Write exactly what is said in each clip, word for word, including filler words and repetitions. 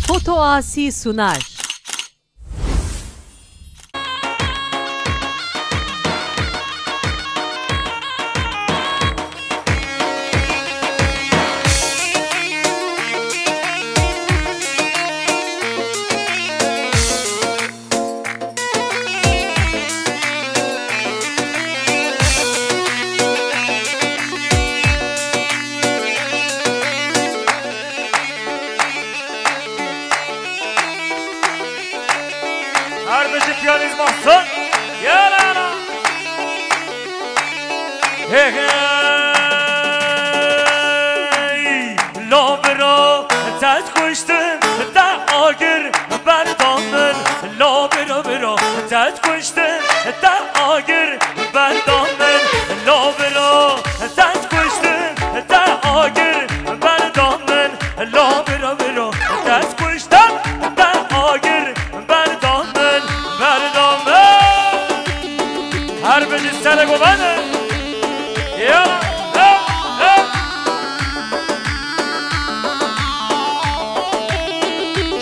Foto Asi sunar. Her bijî piyanîst Mahsun. Yara yara. Hey, hey. Lo biro, te kuştim, te agir berdan min. Lo biro biro, te kuştim, te agir berdan min. Lo biro, te kuştim, te agir berdan min. Lo biro biro, te kuştim, te agir berdan min, berdan min. Her bijî serê govend. Ya, ya, ya.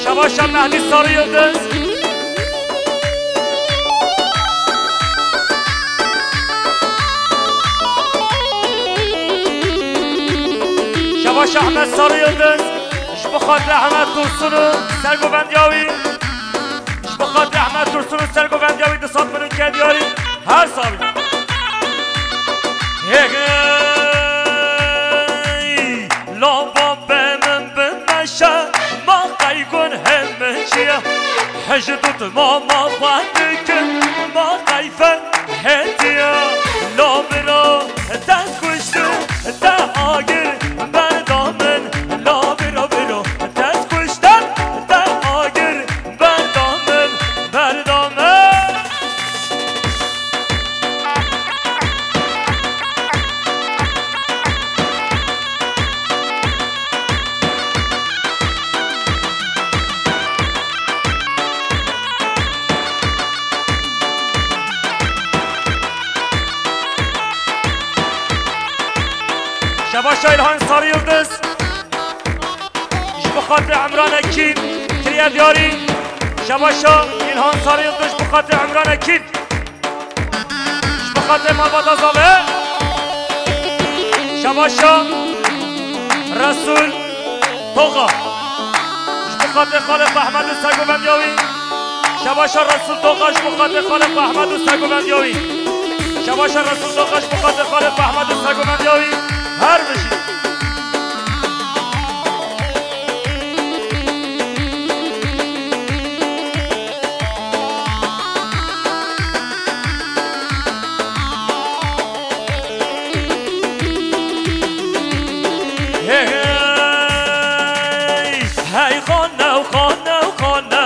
Şebaşa Mehdî Sarı Yıldız. Şebaşa Ahmet Sarı Yıldız. Ji bo xatirê Ehmed Tursun û sergovendiya wî. Ji bo xatirê Ehmed Tursun û sergovendiya wî du sed milyon ke diyarî. Her sabî. Hey, hey. Lava be min bi meşe, ma qey gun hê min çi ye? Hej dut ma ma xwe dikim, ma qey fe hetiye. Lo biro, te kuştim, te agir berdan min. Lo biro biro, te kuştim, te agir berdan min, berdan min. Şebaşa İlhan Sarı Yıldız. Ji bo xatirê Emran Ekîn kiriye diyarî. Şebaşa İlhan Sarı Yıldız ji bo xatirê Emran Ekîn. Ji bo xatirê malbata Zave. Şebaşa Resul Toxa. Ji bo xatirê xalê xwe Ehmed û sergovendiya wî. Şebaşa Resul Toxa ji bo xatirê xalê xwe Ehmed û sergovendiya wî. Şebaşa Resul Toxa ji bo xatirê xalê xwe Ehmed û sergovendiya wî. Her bijî. Hey, hey. Hey xane, xane, xane,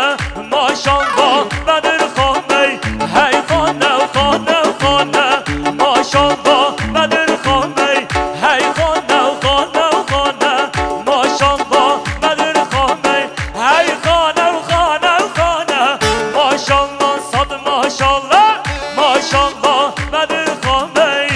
maşallah Bedir Xaney. Hey xane, xane, xane, maşallah Bedir Xaney. Hey xane, xane, xane, maşallah Bedir Xaney. Hey xane, xane, xane, maşallah, sad maşallah, maşallah Bedir Xaney.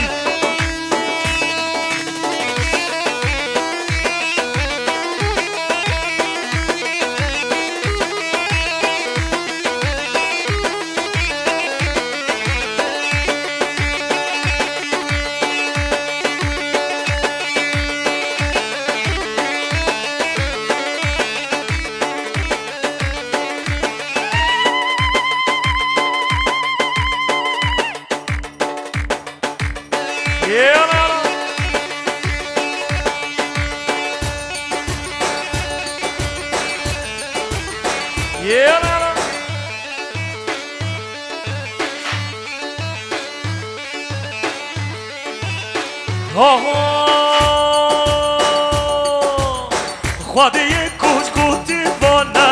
Xwedê yê koç gotî vane,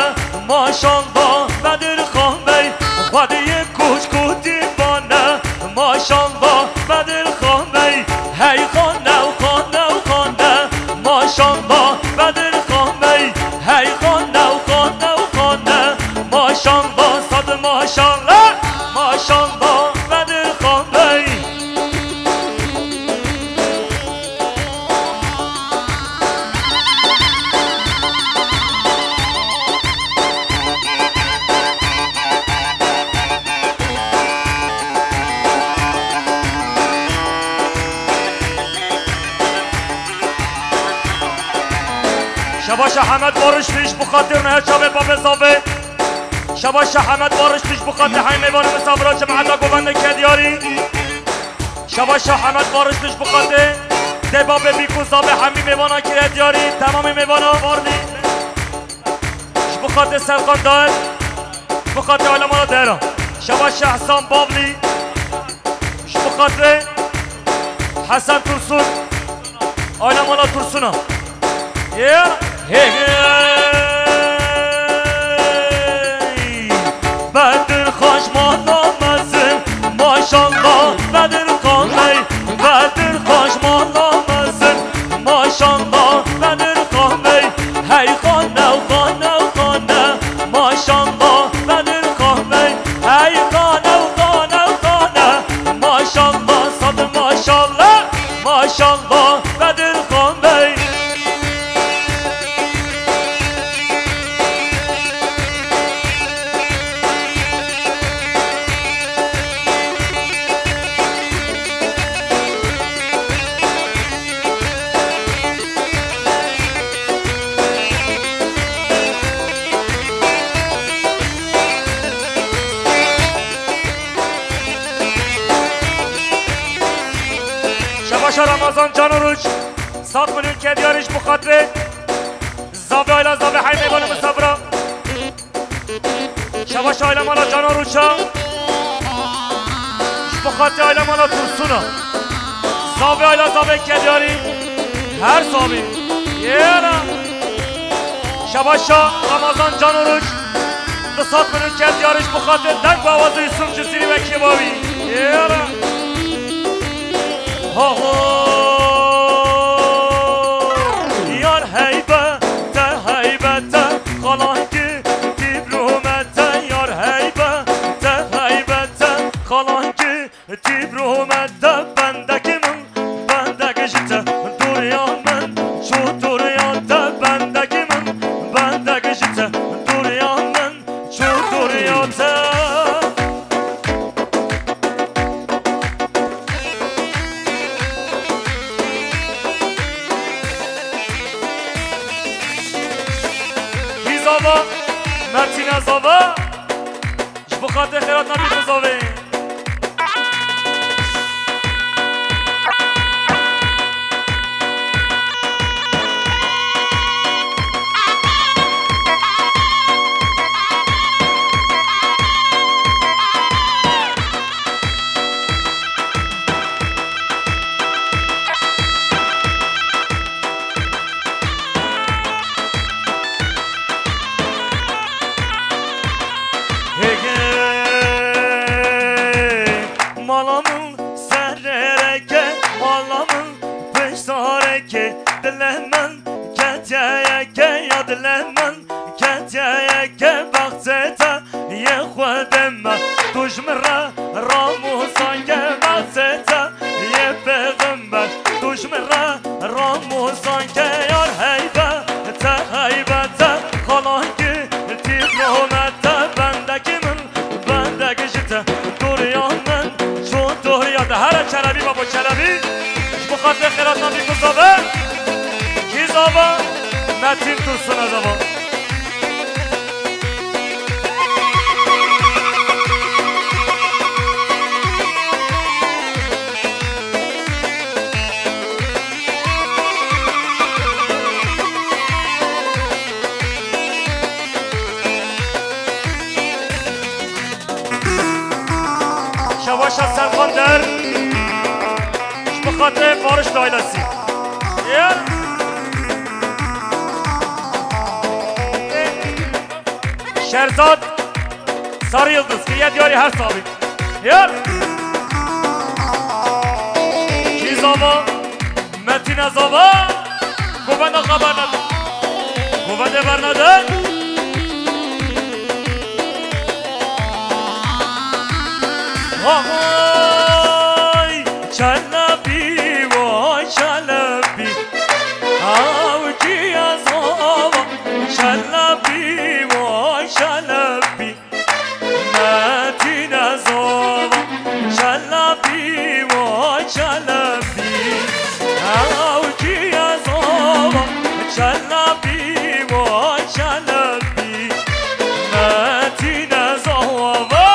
maşallah Bedir Xan Bey. Xwedê yê koç gotî vane, maşallah Bedir Xan Bey. Hey xane, xane, xane, maşallah Bedir Xan Bey. Hey xane, xane, xane, maşallah, sad maşallah, maşallah Bedir Xan Bey. Şebaşa Hemed Barışlî ji bo xatir nehe çavê babê zavê. Şebaşa Hemed Barışlî ji bo xatir hemî mêvanê misafira cemata govendê Kediyarî. Şebaşa Hemed Barışlî ji bo xatir dê babê bîk û zavê hemî mêvana kire diyarî. Temamê mêvana Barlî. Ji bo xatir Serkan Daer. Ji bo xatir alemana Daera. Şebaşa Hesen Bavlî. Ji bo xatirê Hesen Tursun, aile mala Tursuna. Yeah. Hey, hey. Bedir Xaş mala mezin, maşallah Bedir Xan Bey. Bedir Xaş mala mezin, maşallah Bedir Xan Bey. Hey xane, xane, xane, maşallah Bedir Xan Bey. Hey xane, xane, xane, maşallah, sad maşallah, maşallah Bedir Xan Bey. Şebaşa Ramazan Canoruç, sat milyon Kediyarî ji bo xatirê zavê aila zavê hemî mêvanê misafira. Şebaşa aile mala Canoruça. Ji bo xatirê aile mala Tursuna. Zavê aile zavê Kediyarî. Her zavê. Yêra. Şebaşa Ramazan Canoruç. Du sed milyon Kediyarî ji bo xatirê deng û awazê Yusuf Cizîrî wekî bavî. Yêra. Ho ho. Yar heybet e, heybet e, xalankî. Tîbrûmete yar heybete, heybete, xalankî. Tîbrûmete bendekî min, bendek ji te dûriya min, çû dûriya te, bendekî min, bendek ji te dûriya min, çû dûriya te. Kî zava? Mertîne zava. Ji bo xatirê xêrat nabî bizavê. Hege mala min serereke, mala min piştareke, dilê min ketiyeke ya dilê min. Ketiyeke baxçê te yê Xwedê me, tu ji min re ramûsan ke, baxçê te yê pêxember, tu ji min re ramûsan ke, yar heybete, heybete, xalankî, tîbrûmete, bendekî min, bendek ji te, dûriya min, çû dûriya te. Here Çelebî, babo Çelebî, ji bo xatirê xêrat nabî ku zava, kî zava, Metîn Tursun e zava. Şebaşa Serkan Der. Ji bo xatirê Barış ailesî. Ya. Şerzad Sarı Yıldız, kiriye diyarî her sabî. Ya. Kî zava? Metîne zava. Govenda xwe bernedin. Govendê bernedin. Vay Çelebî, vay Çelebî. Ew kî ye zava? Çelebî, vay Çelebî. Metîne zava, Çelebî, vay Çelebî. Ew kî ye zava? Çelebî, Vay Çelebî, Metîne zava.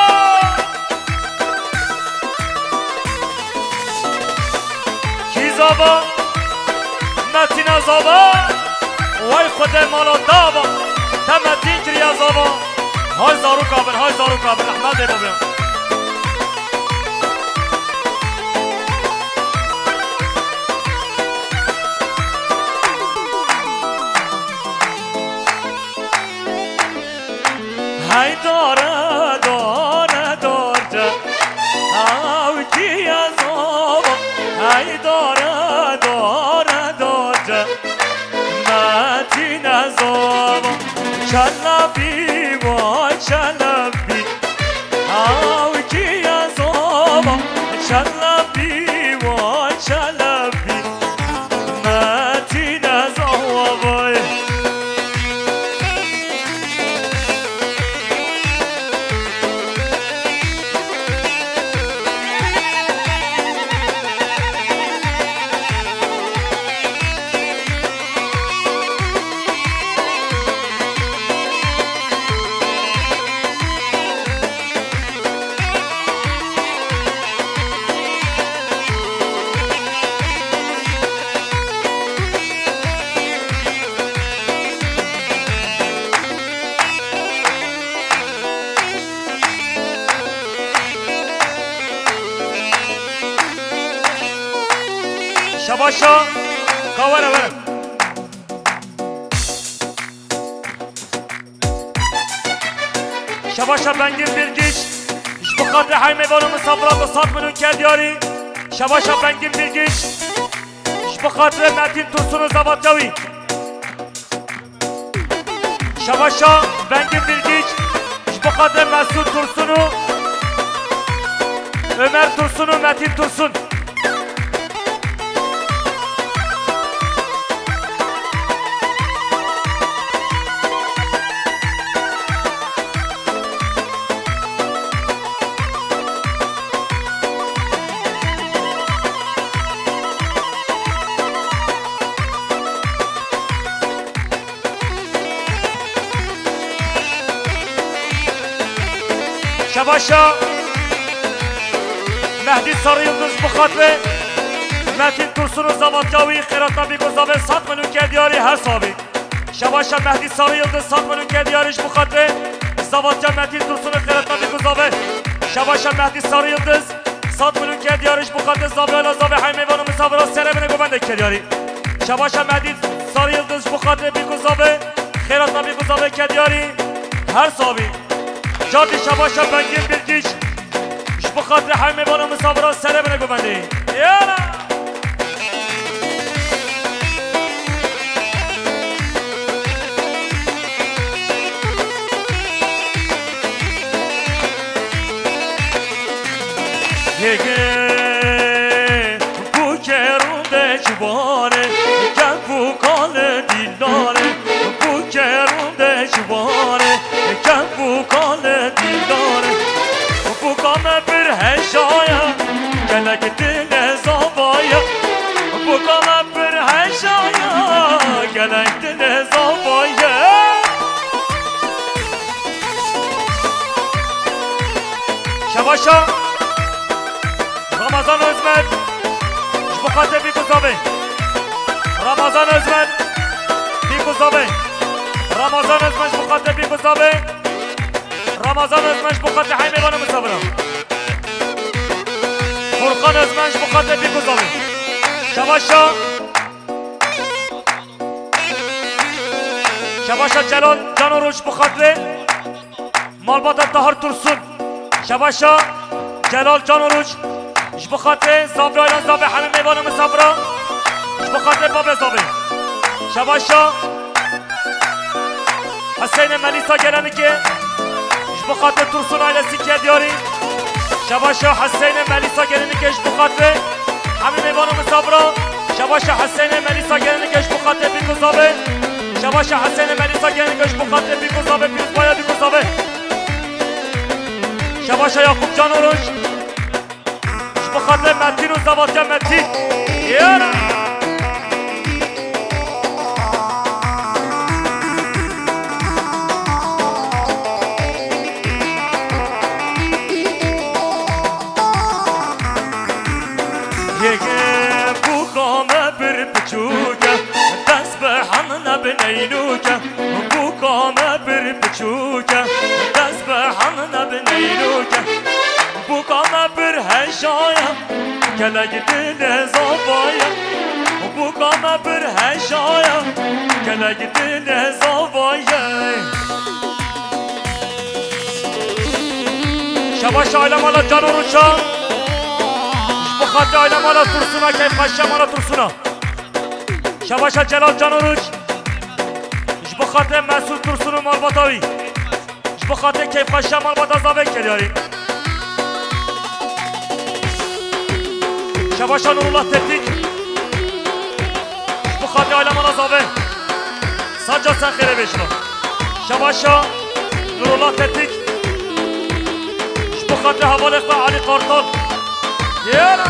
Kî zava? Metîne zava. Way Xwedê mala dava. Te Metîn kiriye zava. Hay zaroka bin, hay zaroka bin. Rehmet ê babê. Hey dare, dare, darce, ew kî ye zava? Hey dare, dare, darce, Metîne zava. Çelebî, vay Çelebî, ew kî ye zava? Çelebî, vay Çelebî. Metîne zava vay. Şebaşa, ka were, were. Şebaşa Bengîn Bilgiç, ji bo xatirê hey mêvan û misafira ku sed milyon kerdiyarî. Şebaşa Bengîn Bilgiç, ji bo xatirê Metîn Tursun û zevatya wî. Şebaşa Bengîn Bilgiç, ji bo xatirê Mesûd Tursun û Ömer Tursun û Metîn Tursun. Şebaşa Mehdî Sarı Yıldız bi xatirê Metîn Tursun û zevatya wî xêrata bî ku zavê sed milyon kerdiyarî her sabî. Şebaşa Mehdî Sarı Yıldız sed milyon kerdiyarî ji bo xatirê zevatya Metîn Tursun û xêrata bî ku zavê. Şebaşa Mehdî Sarı Yıldız sed milyon kerdiyarî ji bo xatirê zavê ala zavê hey mêvan û misafira serê binê govendê kerdiyarî. Şebaşa Mehdî Sarı Yıldız ji bo xatirê bî ku zavê, xêrata bî ku zavê kerdiyarî her sabî. Cardî şebaşa Bengîn Bilgiç ji bo xatirê hey mêvan û misafira serê binê govendê. Yara! Hege, bu kerunde çubare, gel bu kale dilare, bu kerunde çubare, gel bu kale dilare. Bu kame bir hejaya, gelek dile zavaya. Bu kame bir hejaya, gelek dile zavaya. Şebaşa Ramazan Özmen, ji bo xatirê bî ku zavê. Ramazan Özmen, bî ku zavê. Ramazan Özmen ji bo xatirê bî ku zavê. Ramazan Özmen ji bo xatirê hey mêvan û misafira. Furkan Özmen ji bo xatirê bî ku zavê. Şebaşa. Şebaşa Celal Canoruç ji bo xatirê malbata Tahir Tursun. Şebaşa Celal Canoruç ji bo xatirê zavê alan zavê hemî mêvan û misafira. Ji bo xatirê babê zavê. Şebaşa Hüseyinê Melîsa Gelenikê ji bo xatirê Tursun ailesî kerdiyarî. Şebaşa Hüseyinê Melîsa Gelenikê ji bo xatirê hemî mêvan û misafira. Şebaşa Hüseyinê Melîsa Gelenikê ji bo xatirê bî ku zavê. Şebaşa Hüseyinê Melîsa Gelenikê ji bo xatirê bî ku zavê, pîrozbaya bî ku zavê. Şebaşa Yakup Canoruç. Ji bo xatirê Metîn û zevatya Metîn. Yara! Şaya, gelek dilê zavaye, bûka me pir heşaya, gelek dilê zavaye. Şebaş aile mala Cano Ruça. Ji bo xatirê aile mala Tursuna, keyfxweşiya mala Tursuna. Şebaşa Celal Cano Ruç. Ji bo xatirê Mesûd Tursun û malbata wî. Ji bo xatirê keyfxweşiya malbata Zavê Keryarî. Şebaşa Nurullah Tetik. Ji bo xatirê aile mala Zavê. Saca sen xêrê bêjina. Şebaşa Nurullah Tetik. Ji bo xatirê hevalê xwe Elî Kartal. Yera.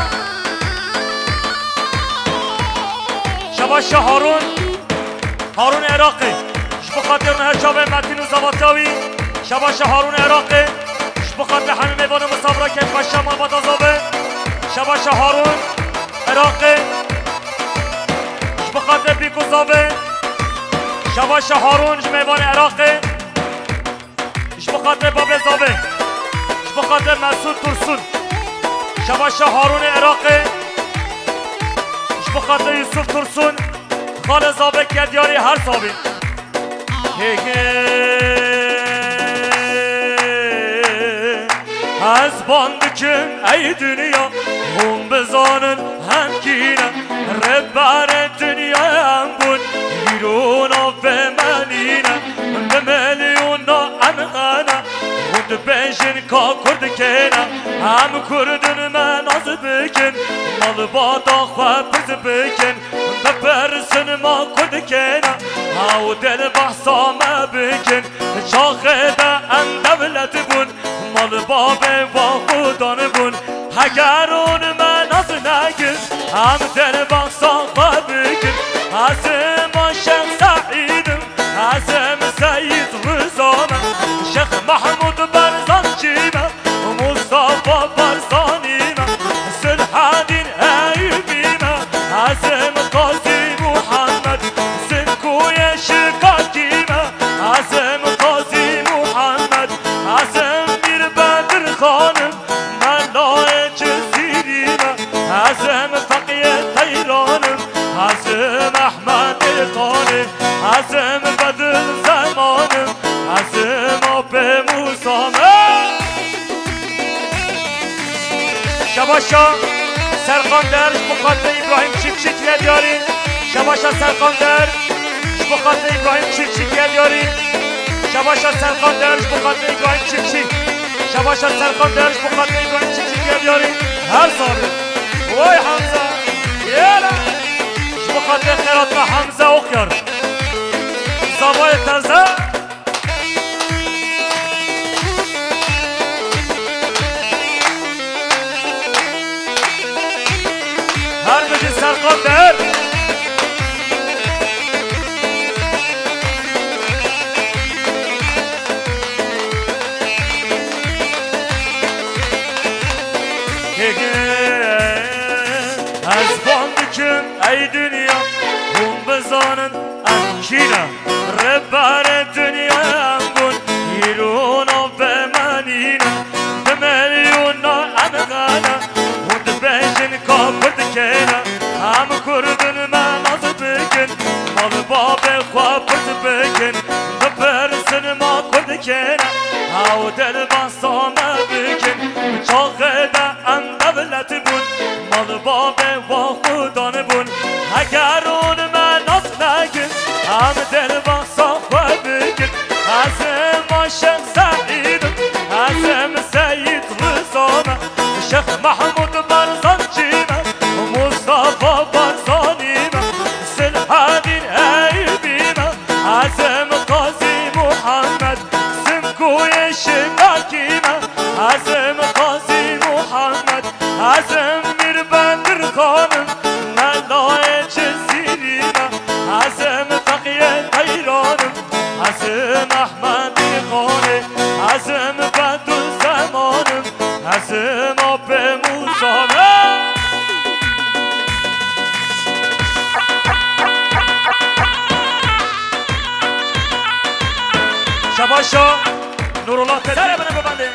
Şebaşa Harun. Harun Iraqê. Ji bo xatirê her çavê Metîn û Zevatya wî. Şebaşa Harun Iraqê. Ji bo xatirê hemî mêvanê misafira keyfxweşiya malbata Zavê. Şebaşa Harun Iraqê. Ji bo xatirê Bîk û Zavê. Şebaşa Harun ji mêvanê Iraqê. Ji bo xatirê babê Zavê. Ji bo xatirê Mesûd Tursun. Şebaşa Harûnê Iraqê. Ji bo xatirê Yusuf Tursun. Xalê Zavê Kedyarî her sabî. Hê hê. Ez ban dikim ey dinya, hûn bizanin em kî ne. Rêberê dinyayê em bûn, îro navê me nîne. Bi milyona em hene, hûn dibêjin ka kurd kê ne. Em kurd in, me nas bikin, malbata xwe pirs bikin. Bipirsin ma kurd kê ne, ew dê li behsa me bikin. Çaxê de em dewlet bûn, mal babê wa xudan bûn. Heger hûn me nas nekin, em dê li behsa xwe bikin. Ez ma Şêx Seîd im, ez Seyîd Riza me, Şêx Mehmûd Berzancî me. Mustafa Barzanî me, Silhadîn Eyûbî me, ez im Qazî Muhammed, Simkoyê Şikakî me, ez im Qazî Muhammed, ez im Mîr Bedir Xan im, Melayê Cizîrî me, ez im Feqiyê Teyran im, ez im Ehmedê Xanê, ez im Bedil Zeman im, ez im Apê Mûsa me. Şebaşa Serqander ji bo xatirê Îbrahîm Çîkçî tîne diyarî. Şebaşa Serqander ji bo xatirê Îbrahîm Çîkçî tîne diyarî. Şebaşa Serqander ji bo xatirê Îbrahîm Çîkçî. Şebaşa Serqander ji bo xatirê Îbrahîm Çîkçî tîne diyarî. Her sabî. Way Hemze. Yêra. Ji bo xatirê xêratna Hemze Okyar. Zavayê teze. Her bijî Serqander. Hê hê, ez ban dikim ey dinya, hûn bizanin em kî ne. Rêberê dinyayê em bûn, îro navê me nîne. Bi milyona em hene, hûn dibêjin ka kurd kê ne. Em kurd in, me nas bikin, mal babê xwe pirs bikin. Bipirsin ma kurd kê ne, ew dê li behsa me bikin. Çaxê de em dewlet bûn, mal babê wa xudan bûn. Heger hûn me nas nekin, em dê li behsa xwe bikin. Ez im Şêx Seîd im, ez im Seyîd Riza me, Şêx Mehmûd Berzancî me, Mustafa Barzanî me, Silhadîn Eyûbî me, ez im Qazî Muhammed, Simkoyê Şikakî me, ez im Qazî Muhammed, ez im Mîr Bedir Xan im, Melayê Cizîrî me, ez im Feqiyê Teyran im, ez im Ehmedî Xanê, ez im Bedû Zeman im, ez im Apê Mûsa me. Şebaşa Nurullah Tetik. Sere bine bibendê.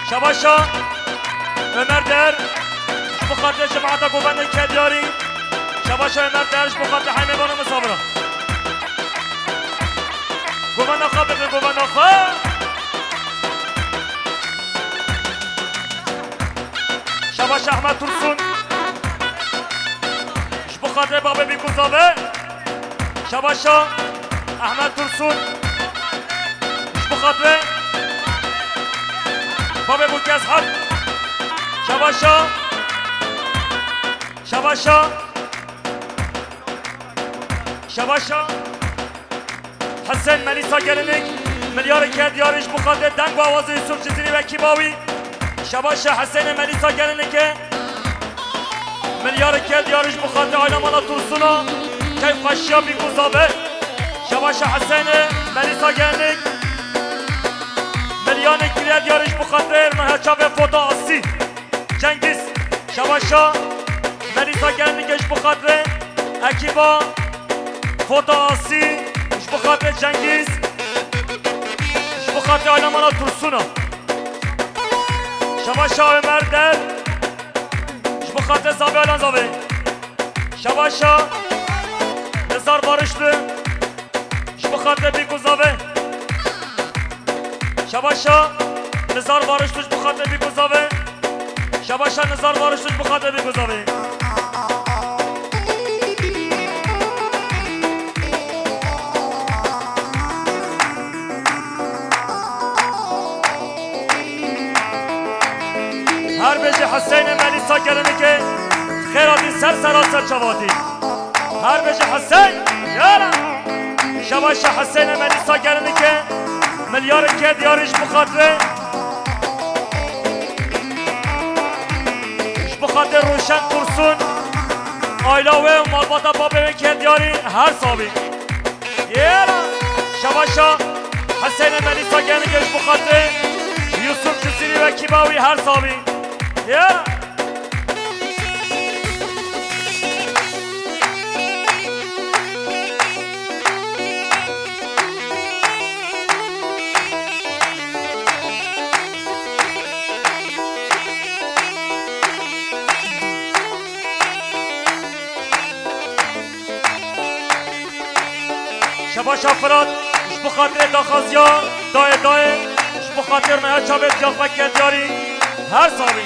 Şebaşa. Ömer Der, ji bo xatirê cemaeta govendên Kedyarî. Şebaşa Ömer Der, ji bo xatirê heymê vana misafira. Govenda xwe bixin, govenda xwe. Şebaşa Ehmed Tursun. Ji bo xatirê babê Bîkû Zave. Şebaşa Ehmed Tursun. Ji bo xatirê babê Bûkez Hak. Şebaşa. Şebaşa. Şebaşa. Hesen Melîsa Gelinik, milyarê Kedyarî ji bo xatirê deng û awazê Yusuf Cizîrî wekî bawî. Şebaşa Hesenê Melîsa Gelinike, milyarê Kedyarî ji bo xatirê aîla mala Tursuna, keyf xweşiya Bîkû Zave. Şebaşa Hesenê Melîsa Gelinik, milyarê Kedyarî ji bo xatirê Rmeha Çavê Fota Asî. Cengiz, şebaşa Melîsa Gelnike ji bo xatirê ekîba Fota Asî, ji bo xatirê Cengiz, ji bo xatirê aîla mala Tursuna. Şebaşa Ömer Der, ji bo xatirê Zavê Alan Zavê. Şebaşa Nizar Barışlı, ji bo xatirê Bîkû Zave. Şebaşa Nizar Barışlı ji bo xatirê Bîkû Zave. Şebaşa Nizar Barışlı ji bo xatirê Bîkû Zave. Her bêje Hüseynê Melîsa Gelinike, xêr hatî ser sera ser çavatî. Her bêje Hüseyn, yara. Şebaşa Hüseynê Melîsa Gelinike, milyarê Kedyarî ji bo xatirê, ji bo xatirê Rûşen Tursun, aîla wê û malbata babê wê Kedyarî her sabî. Yêra! Şebaşa Hüseynê Melîsa Gelinike ji bo xatirê Yusuf Cizîrî wekî bawî her sabî. Yêra! Şebaşa Firat, ji bo xatirê daxwaziya dayê dayê, ji bo xatir me her çavê diyaxwe Kedyarî, her sabî.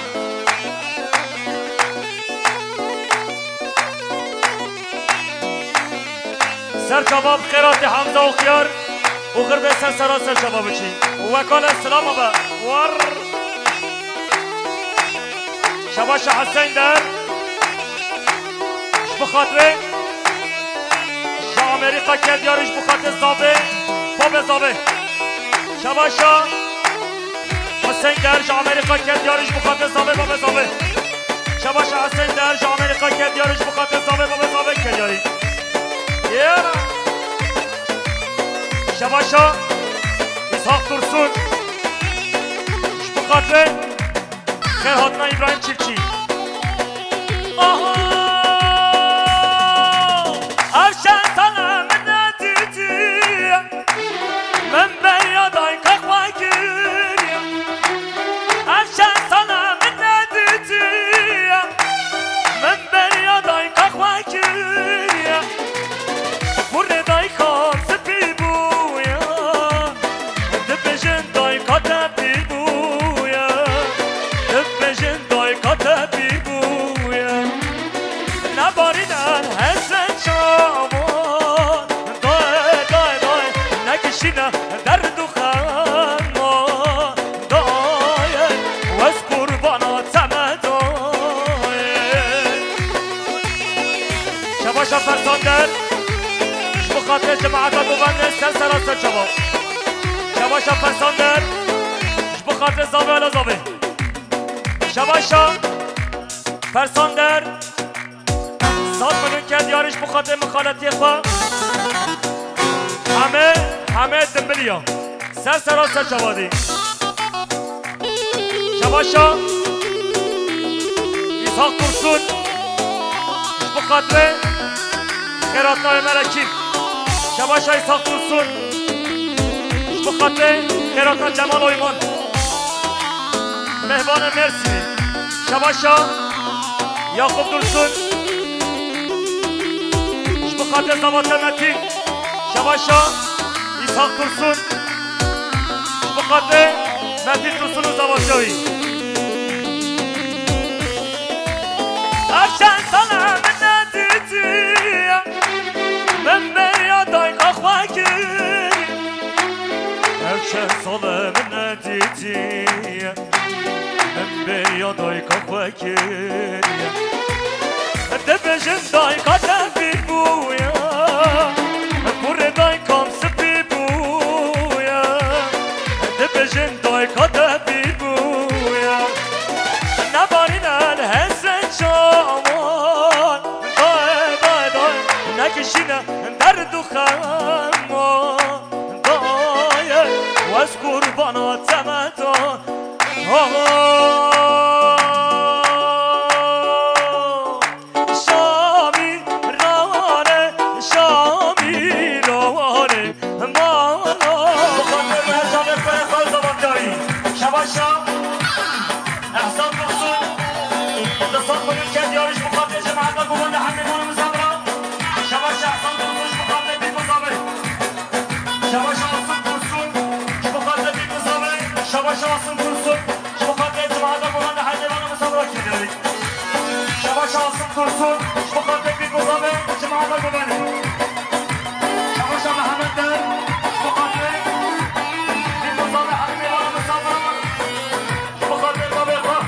Ser çava bi xêratê Hamza Oxyar û xirbê ser sera ser çava biçî. Wekale silama be. War. Şebaşa Hüseyn Der. Ji bo xatirê ji Amerîka Kedyarî ji bo xatirê Zavê, babê Zavê. Şebaşa Hüseyn Der ji Amerîka Kedyarî ji bo xatirê Zavê, babê Zavê. Şebaşa Hüseyn Der ji Amerîka Kedyarî ji bo xatirê Zavê, babê Zavê Kedyarî. Yêra. Şebaşa Îshak Tursun ji bo xatirê xêrhatina Îbrahîm Çiftçî. Aha! Ev şeş sal e min nedîtiye, min beriya dayka xwe kiriye. Ev şeş sal e min nedîtiye, min beriya dayka xwe kiriye. Kurê dayka spî bûye. Dibêjin dayka te pîr bûye, dibêjin dayka te pîr bûye. Nebarîne hesret çavan, dayê, dayê, dayê, nekişîne derd û xema, dayê, wez qurbana te me dayê. Şebaşa Fersander, ji bo xatirê cemaeta govendê ser sera ser çava. Şebaşa Fersander, ji bo xatirê Zavê Ala Zavê. Şebaşa Fersander, sed milyon Kedyarî ji bo xatirê mixaletiyê xwe. Heme, heme dimbiliya. Ser sera ser çavadî. Şebaşa Îshak Tursun ji bo xatirê xêratina Ömer Ekîm. Şebaşa Îshak Tursun ji bo xatirê xêratina Cemal Oyman. Mehvanê Mersînê. Şebaşa Yakup Dursun. Ji bo xatir zava te Metîn. Şebaşa İshak Dursun. Ji bo xatir Metîn Dursun û zava te wî. Her çend sal min nedîtiye, min bêriya dayika xwe kiriye. Her çend sal min nedîtiye, min bêriya dayika xwe kiriye. Dibêjin dayika te pîr bûye, kurê dayikam spî bûye. Dibêjin dayika te pîr bûye. Nebarîne li hêzên çawan. Dayê, dayê, dayê, nekişîne derd û xema. Dayê, wez qurbana te me da. Ha, ha. Şamî rane, Şamî rane, mala. Şebaşa Ehsan Dursun, di sed milyon ked yarîş mixatir cemaeta Govende Hemê Mala Mizabra. Şebaşa Ehsan Dursun, ji mixatir bît mizabê. Şebaşa Asım Dursun, ji mixatir bît mizabê. Şebaşa Asım Dursun. Ji bo xatirê cemaeta Govende Hemê Mala Mizabra kiriye. Şebaşa Asım Dursun, ji bo xatirê Bît Mizabê, cemaeta Govende. Şebaşa Mehmet Der, ji bo xatirê Bît Mizabê, Hemê Mala Mizabra, ji bo xatirê babê xwe,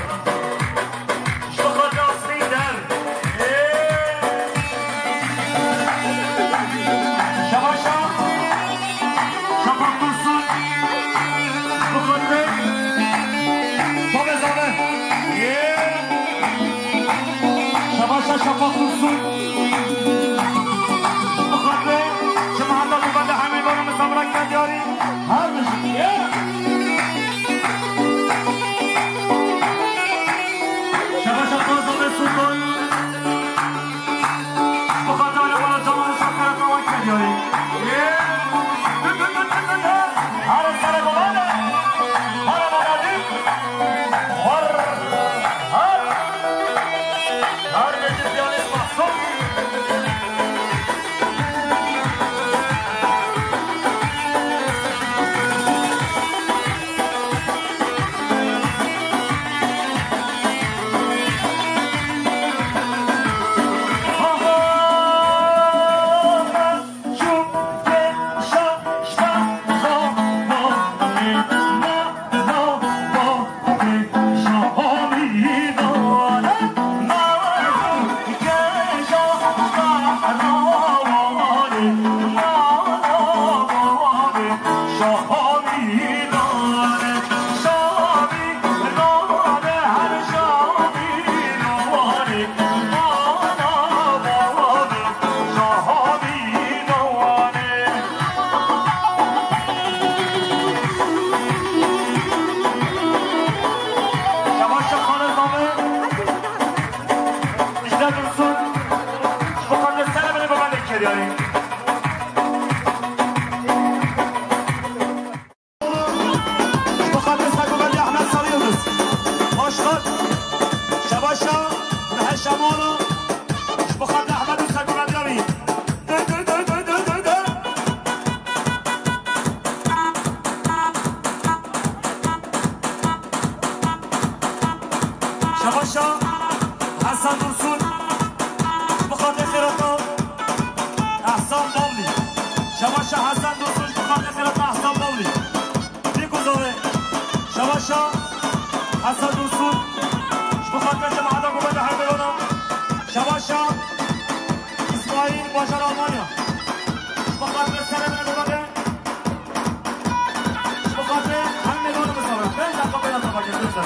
ji bo xatirê Asmîn Der. Ê! Şebaşa Şafak Dursun. Bixatir. Babê zave. Yê. Şebaşa Şafak Dursun. Bixatir. Cemaeta Govende Hemê Mala Mizabra ked yarî. Her bijî. Yê. Şebaşa Qazabê Sultan. Bi xatir Alê Mala Cemal Şakir Kawan Keryayî. Here sere bavane. Here bavane. Har. Har. Har Necip Yanis Mahsun. Şebaşa Xalid Baba, Îşte Dursun, ji bo xatir Selemê Baba lê keriyanî. Ji bo xatir Sergoverdiya Ehmed Sarı Yıldız. Hoş geldin. Şebaşa, Mehe Şemalo. Ji bo xatir Ehmed û Sergoverdiya wî. Dur, dur, dur. Şebaşa Hasan Dursun, ji bo xatir xêrata Ehsan Bavlî. Şebaşa Hasan Dursun, ji bo xatir xêrata Ehsan Bavlî. Bîk û zavê. Şebaşa Hasan Dursun, ji bo xatir cemaeta Govende Hemê Mala. Şebaşa İsmail Bajar Almanya. Ji bo xatir Selemê Govende. Ji bo xatirê Hemê Mala Mizabra. Pênc deqa bêra temaşe, pênc deqa.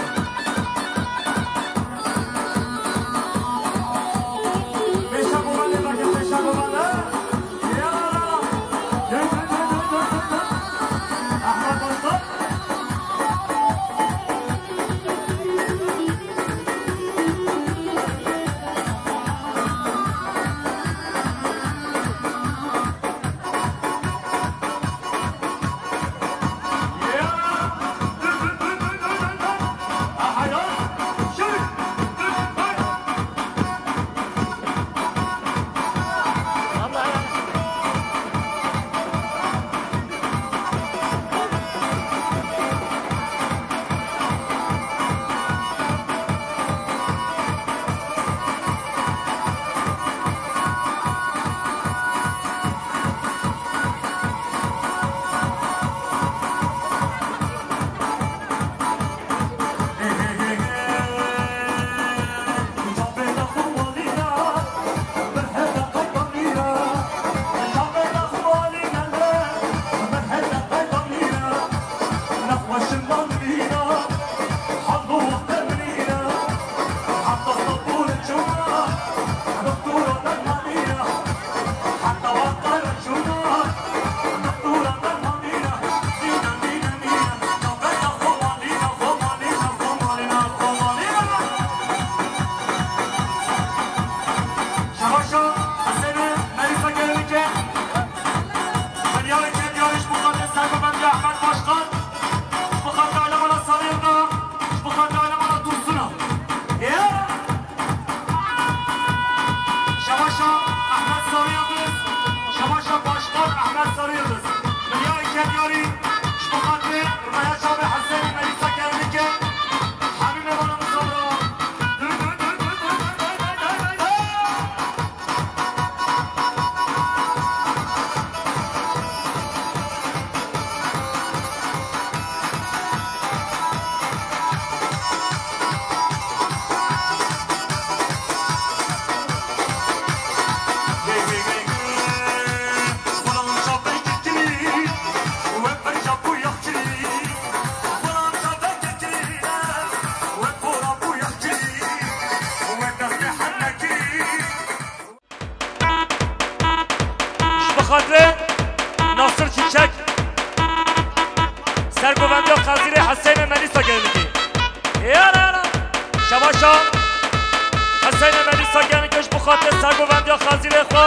Ser govendiya xezîrê xwe,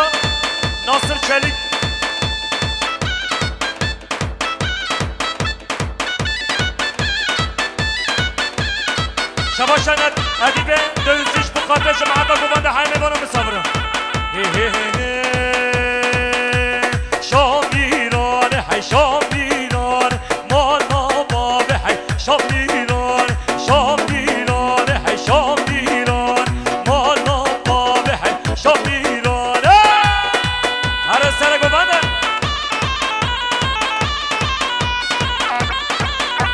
Nasir Çelîk. Şebaşan Ed-, Edîbe Dewizî ji bo xatirê cemaeta govenda Heymê Vano misafirin. Hê, hê, hê, hê. Şamîran, hey Şamîran, mala bavê hey Şamîran, Şamîran, hey Şamîran, mala bavê hey Şamîran. Hey! Here sere govende.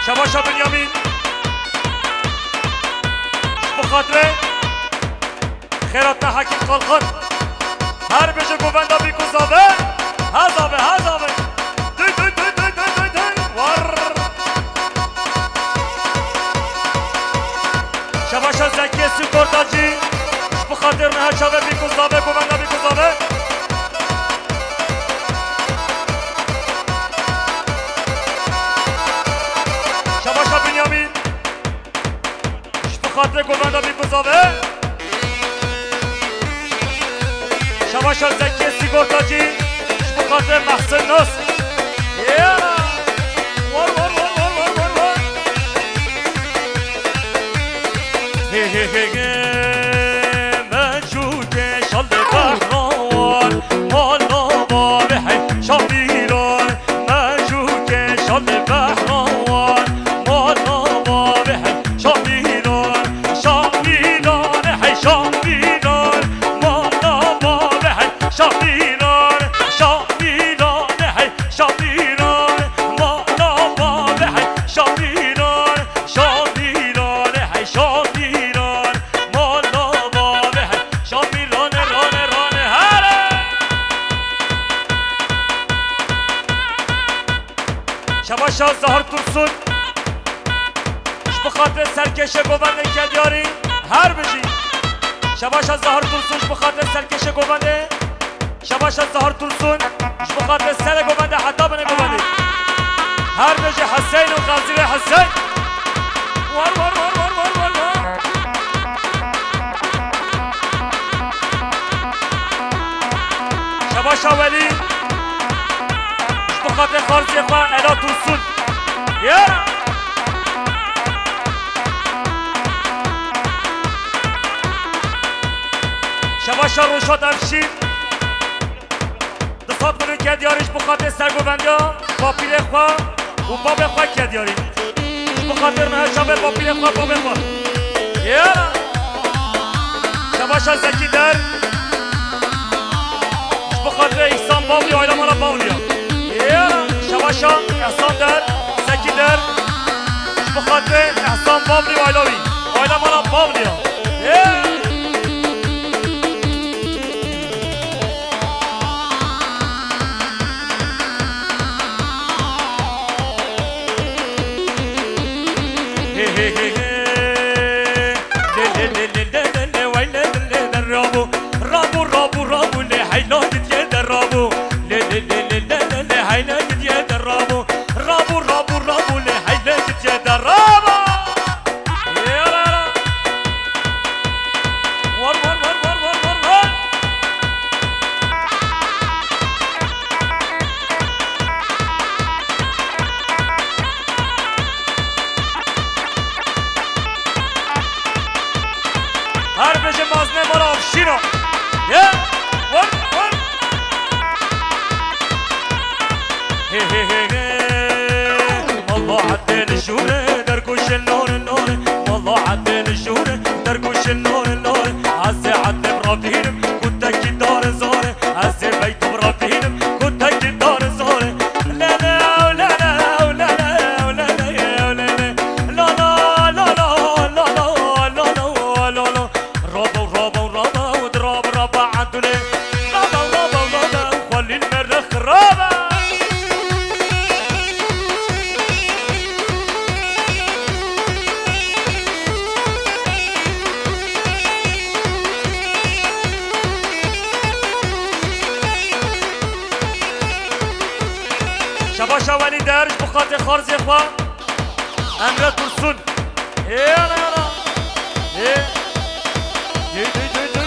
Şebaşa Binyamîn. Ji bo xatirê Xêratna Hekîm Kalkan. Her bêje govenda bîk û zave. Hez ave, hez ave. Duy, duy, duy. War. Şebaşa Zekiyê Sigortacî. Ji bo xatir niha çave bîk û zave, govenda bîk û zave. Şebaşa Binyamîn. Ji bo xatirê govenda bîk û zave. Şebaşa Zekiyê Sigortacî, ji bo xatirê Mehsin Nas. Ya! War, war, war. He, he, he, he. Mecûkê şalê behrawan, mala bavê hey Şamîran. Mecûkê şalê behrawan, mala bavê hey Şamîran, Şamîran, hey Şamîran, mala bavê hey Şamîran, Şamîran, hey Şamîran, mala bavê hey Şamîran, Şamîran, hey Şamîran, mala bavê hey Şamîran, rane, rane, here. Şebaşa Zahir Tursun. Ji bo xatirê serkêşê govendê Kedyarî her bijî. Şebaşa Zahir Tursun ji bo xatirê serkêşê govendê. Şebaşa Zahir Tursun ji bo xatirê serê govendê heta binê govendê. Her bijî Hüseyin û Xezîrê Hüseyin. War, war, war. Şebaşa Welî. Ji bo xatirê xarziyê xwe Ela Tursun. Ya! Şebaşa Roşat Evşîn. Du sed milyon Kedyarî ji bo xatirê sergovendiya bapîrê xwe û babê xwe Kedyarî. Ji bo xatir niha çavê bapîrê xwe, babê xwe. Ya! Şebaşa Zekî Der. Ji bo xatirê Îhsan Bavlî, aîla mala Bavlî ya. Ya! Şebaşa Îhsan Der, Zekî Der. Ji bo xatirê Îhsan Bavlî û aîla wî. Aîla mala Bavlî ya. Ya! Hey, hey, hey, hey. Le, le, le, le, le, le, le, vay, le, le, le, le, rabo. Rabo, rabo, rabo, le, heyla gidiye de rabo. Le, le, le, le, le, le, le, heyla gidiye de rabo. Rabo, rabo, rabo, le, heyla gidiye de rabo. Yara, yara. War, war, war. Her bêje mazne mala Afşîna. Ye, war, war. He, he, he, he. Mala Ebdê li jûre dergoşe nor, nor. Mala Ebdê li jûre dergoşe nor, nor. Ez ê Ebdê bi ravînim, kutekî dar zor. Ez ê beyt bi ravînim, kutekî dar zor. Le, le, le, le, le, le, le, le, le, le, le. La, la, la, la. Raba, raba, raba, di raba, raba, Abdulê. Raba, raba, raba, Xwelîl Merix, raba. Şebaşa Welî Der ji bo xatirê xarzê xwe. Emre Tursun. Ê, ana, ana. Ê. Ê, ê, ê.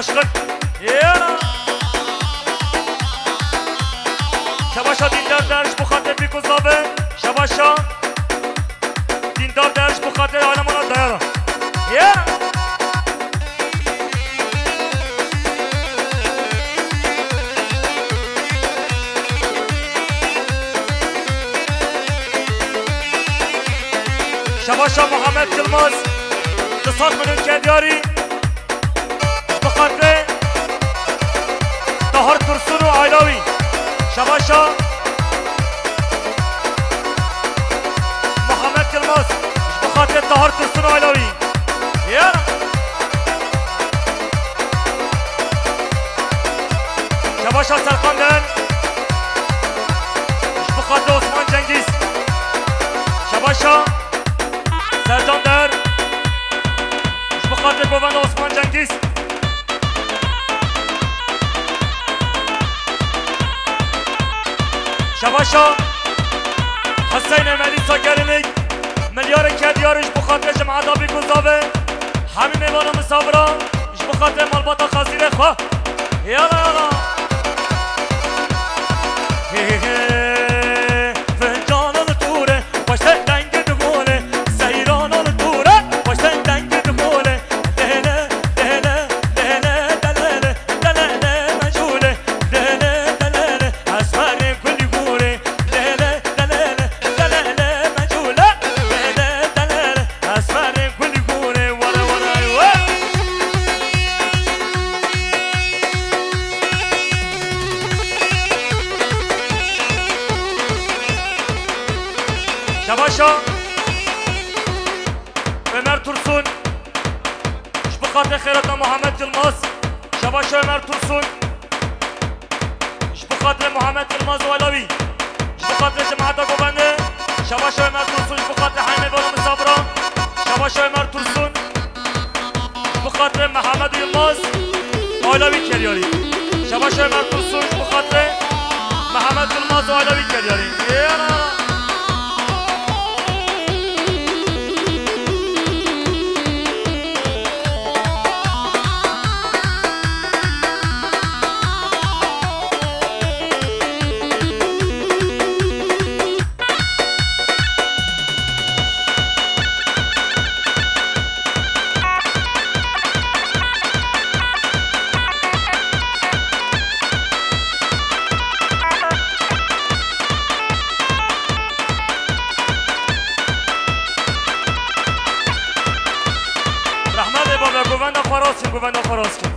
Aşkın. Yera. Şebaşa Dîndar Der ji bo xatirê pîk û zave. Şebaşa Dîndar Der ji bo xatirê alemana dayara. Yera. Şebaşa Muhammed Yilmaz, du sed milyon kediyarî, bi xatirê Tahir Tursun û aila wî. Şebaşa Muhammed Yilmaz, ji bi xatirê Tahir Tursun û aila wî. Ya. Şebaşa Serkan Der. Ji bi xatirê Osman Cengiz. Şebaşa Sercan Der. Ji bi xatirê govenda Osman Cengiz. Şebaşa Hüseyin Melîsa Gerinik. Milyarê kediyarî ji bi xatirê cemaeta Bîk û Zavê. Hemî mêvan û misafira. Ji bo xatirê malbata Xezîrê xwe. Yala, yala. He, he, he. Fincanan tûre, xweşte dengê digole. Seyranan tûre, xweşte dengê digole. Lele, lele, lele, delele, delele, mecûle. Lele, delele, esmerê gulî gûrê. Delele, delele, delele, mecûle. Delele, delele, esmerê gulî gûrê. Were, were, we. Şebaşa Ömer Tursun. Ji bo xatirê xêrata Muhammed Yilmaz. Şebaşa Ömer Tursun. Ji bo xatirê Muhammed Yilmaz û aila wî. Ji bo xatirê cemaeta govendê. Şebaşa Ömer Tursun, ji bo xatirê hemî mêvan û misafiran. Şebaşa Ömer Tursun. Ji bo xatirê Mihemed Yilmaz û aila wî kediyarî. Şebaşa Ömer Tursun, ji bo xatirê Mihemed Yilmaz û aila wî kediyarî. Ê, ana, ana. Rehmet ê bavê, govenda xwe rast kin, govenda xwe rast kin.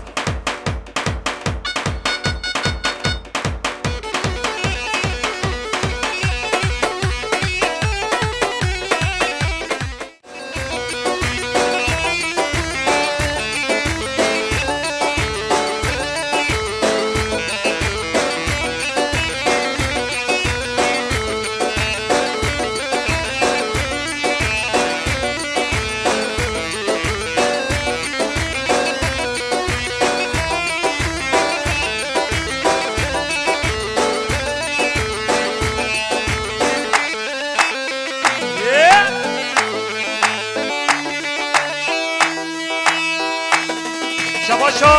Şebaşa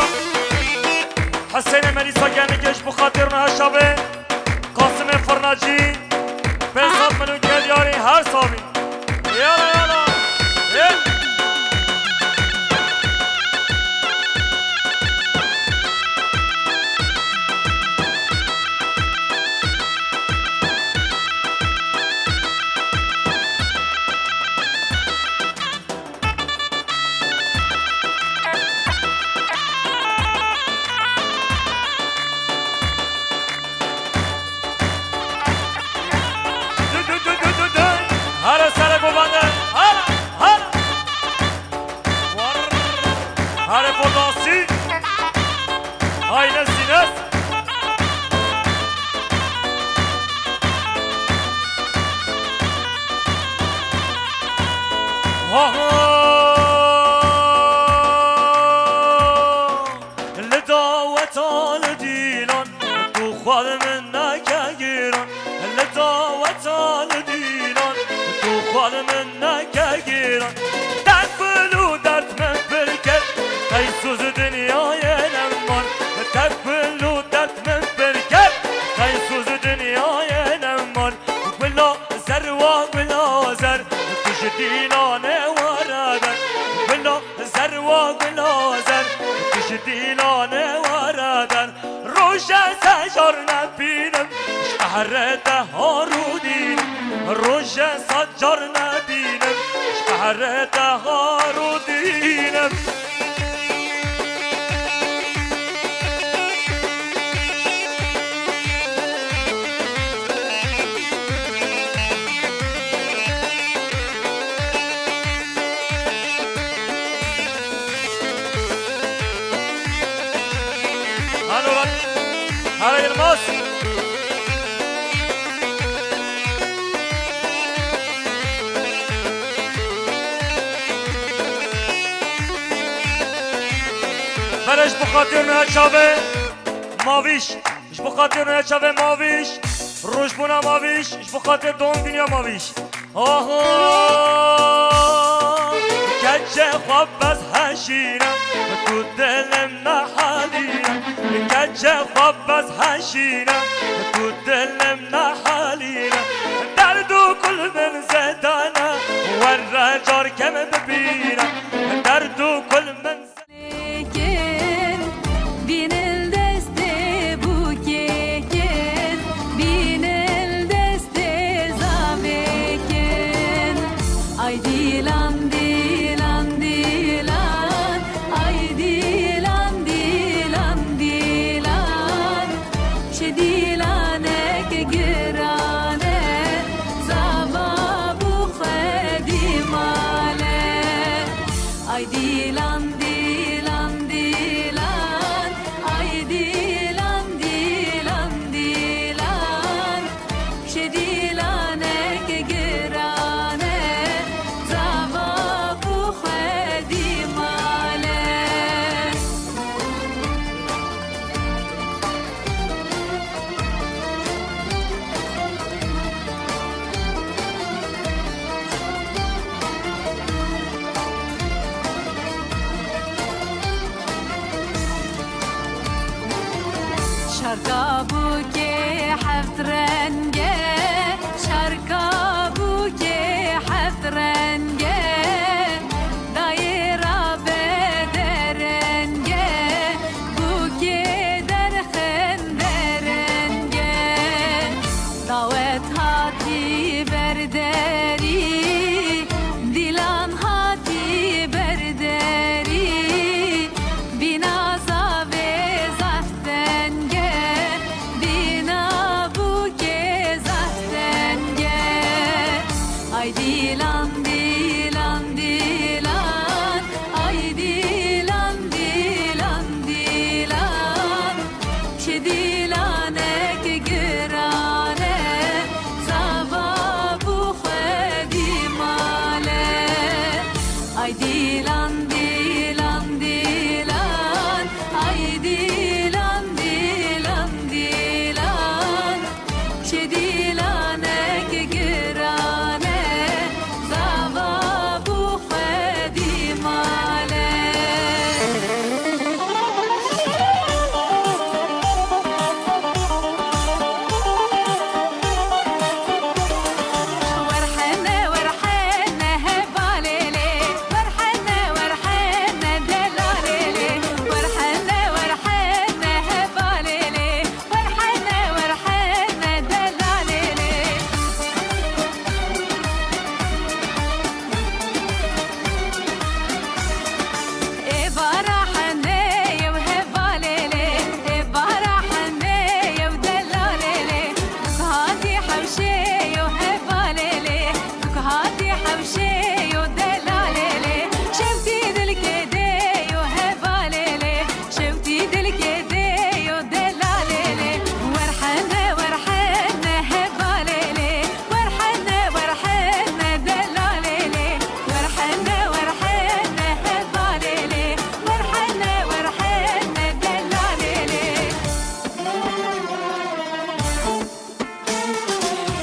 Hüseyin Melîsa Gernikê ji bo xatir Rihşa be. Qasimê Firnacî, pênc sed milyon kediyarî her sabî. Yala, yala. Ê. Dü, dü, dü, dü, dü, dü. Hara sere govende. Hara, hara. War. Hare potasi. Hayne sines. Ha, ha. Li daweta li dîlan, tu xwe li min neke giran. Li daweta li dîlan, tu xwe li min neke giran. Deng bil û derd min pir kir, qeysûz dinyayê ne. Dîlanê were der, bila zer wa bila zer, tu ji dîlanê were der. Roje se car nebînim, ji qehrê te har û dînim. Roje se car nebînim, ji qehrê te har û dînim. Halo, halo Yilmaz. Bere ji bo xatir Neçavê Mavîş, ji bo xatir Neçavê Mavîş, rojbûna Mavîş, ji bo xatir doğum dünya Mavîş. Aha! Keçê xwe bez heşîne, tu dilê me helîne. Keçê xwe bez heşîne, tu dilê me helîne. Derd û kul min zêdane, werre car kem bibîne. Derd û kul min Kin, bînil destê bûkê kin, bînil destê zavê kin. Ay dîlan, dîlan, dîlan, ay dîlan, dîlan, dîlan. Çi dîlanek giran e, zava bû xwedî male. Ay dîlan, dîlan, dîlan, ay dîlan, dîlan, dîlan. Çi dîlanek giran e, zava bû xwedî male. Şarka bûkê heft renge, şarka bûkê heft renge, dayê rabe derenge, bûkê derxin derenge. Dawet hatî ber derî, dîlan hatî ber derî, bîna zavê zaf tenge, bîna bûkê zaf tenge. Ay dîlan, dîlan, dîlan, ay dîlan, dîlan, dîlan. Çi dîlanek giran e, zava bû xwedî male. Ay dîlan, dîlan, dîlan, ay dîlan, dîlan, dîlan. Çi dîlanek giran e, zava bû xwedî male. Werhene, werhene, hevalê lê. Werhene, werhene, delalê lê. Werhene, werhene, hevalê lê. Werhene, werhene, delalê lê. Ê bara hene yew hevalê lê, ê bara hene yew delalê lê. Duk hatî hewşê yew hevalê lê, duk hatî hewşê yew delalê lê. Şewtî dilkê dê yew hevalê lê. Şewtî dilkê dê yo delalê lê. Werhene, werhene, hevalê lê. Werhene, werhene, delalê lê. Werhene, werhene, hevalê lê. Werhene, werhene, delalê lê.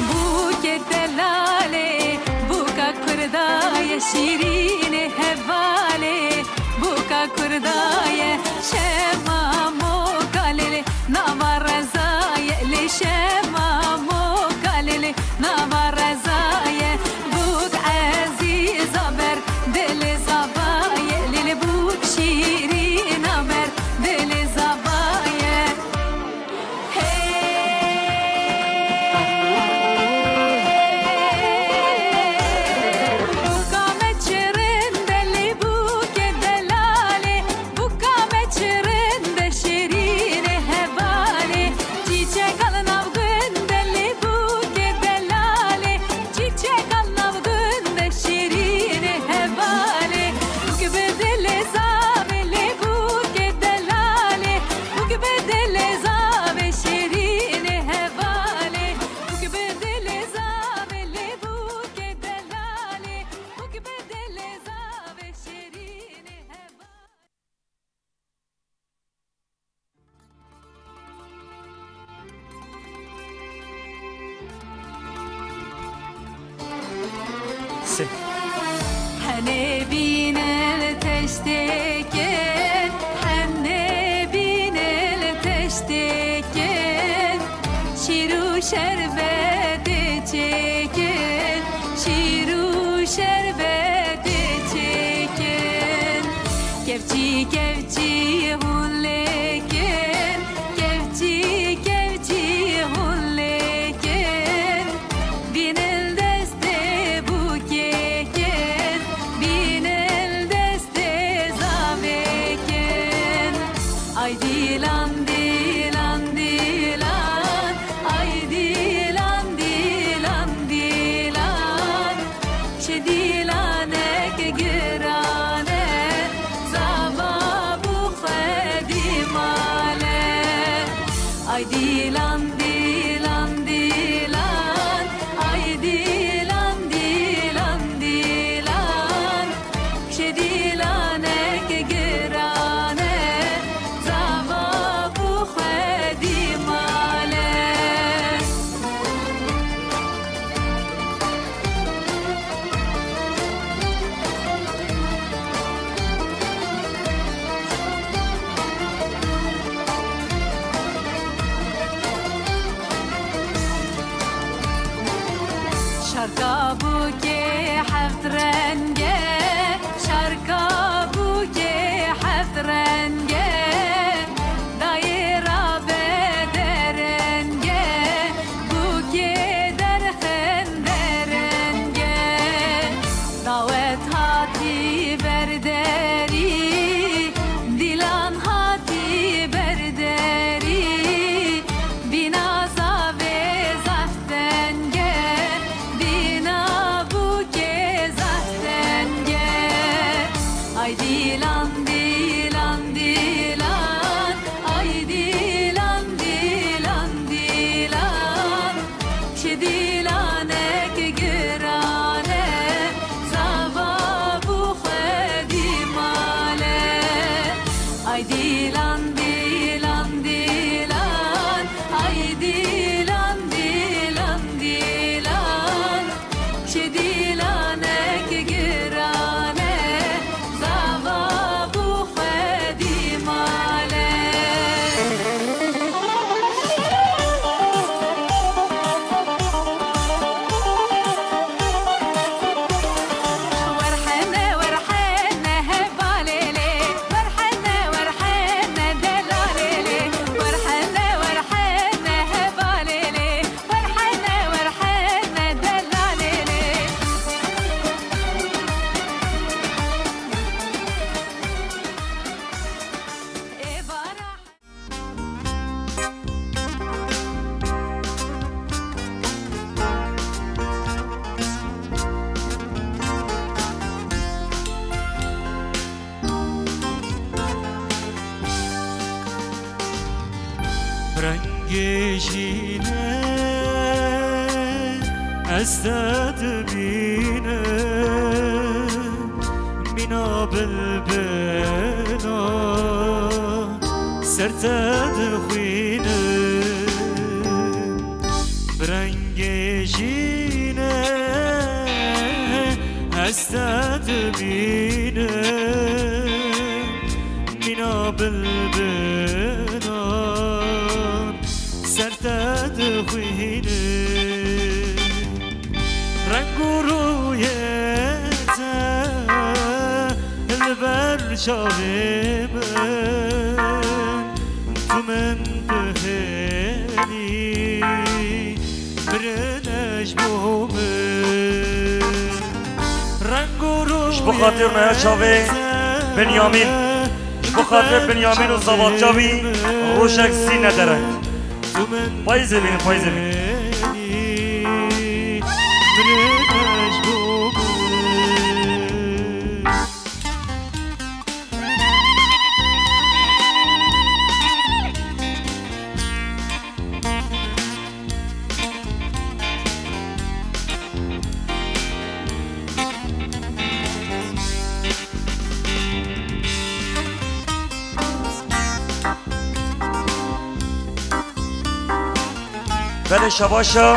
Bûkê delalê, bûka kurda ye şîrînê hevalê, bûka kurda ye şema moka lê lê, nava reza ye lê şema moka lê lê, nava reza ye bûk ezîz. Henê bînil teştêkin, henê bînil teştêkin, şîr û şerbetê çêkin, şîr û şerbetê çêkin. Kevçî kevçî hûn lêkin, kevçî kevçî hûn lêkin. Bînil destê bûkêkin, bînil destê zavêkin. Ay dîlan, dîlan, dîlan, ay dîlan, dîlan, dîlan. Çi dîlanek giran e, zava bû xwedî male. Ay dîlan, dîlan, dîlan, ay dîlan, dîlan, dîlan. Çi dîlanek giran e, zava bû xwedî male. Şarka bûkê heft reng e, şarka bûkê heft reng e. Dayê rabe dereng e, bûkê derxin dereng e. Dawet hatî ber derî, dîlan hatî ber derî. Bîna zavê zaf teng e, bîna bûkê zaf teng e. Ay dîlan, dîlan, dîlan, ay dîlan, dîlan, dîlan. Çi dîlanek giran e, zava bû xwedî male. Ay dîlan, dîlan, dîlan, ay dîlan, dîlan, dîlan. Çi dîlanek giran e, zava bû xwedî male. Werhene, werhene, hevalê lê. Werhene, werhene, delalê lê. Werhene, werhene, hevalê lê. Werhene, werhene, delalê lê. Ê bara. Rengê jîne ez te dibînim, mîna bilbila ser te dixwînim. Bi rengê jîne ez te dibînim, mîna bilbilan ser te dixwînim. Reng û rûyê te li ber çavê min, tu min bihêlî, mirin e ji bo min. Reng û rûyê te. Ji bo xatir me ya çavê Binyamîn, ji bo xatir Binyamîn û sabatça wî rojek sî nedereng. Payîzê bînin, payîzê bînin. Belê şebaşa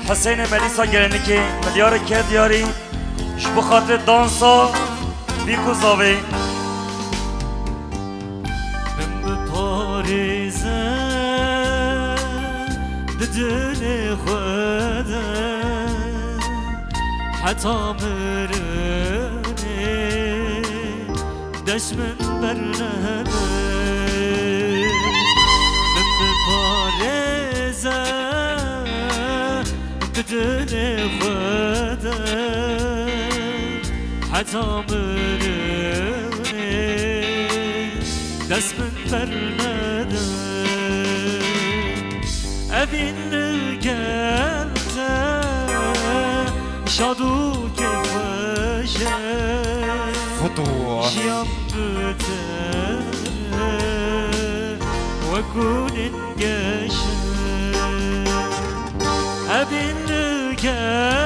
Hesênê Melîsa Gelenikê, milyarê ke diyarî, Ji bo xatir dansa Bîk û Zavê. Min biparêze di dilê xwe de heta mirinê dest min bernede. Min biparêze di dilê xwe de heta mirinê dest min bernede. Evîn li gel te şad û kêfxweş e. Foto. Jiyan bi te wek gulên geş e. Evîn li gel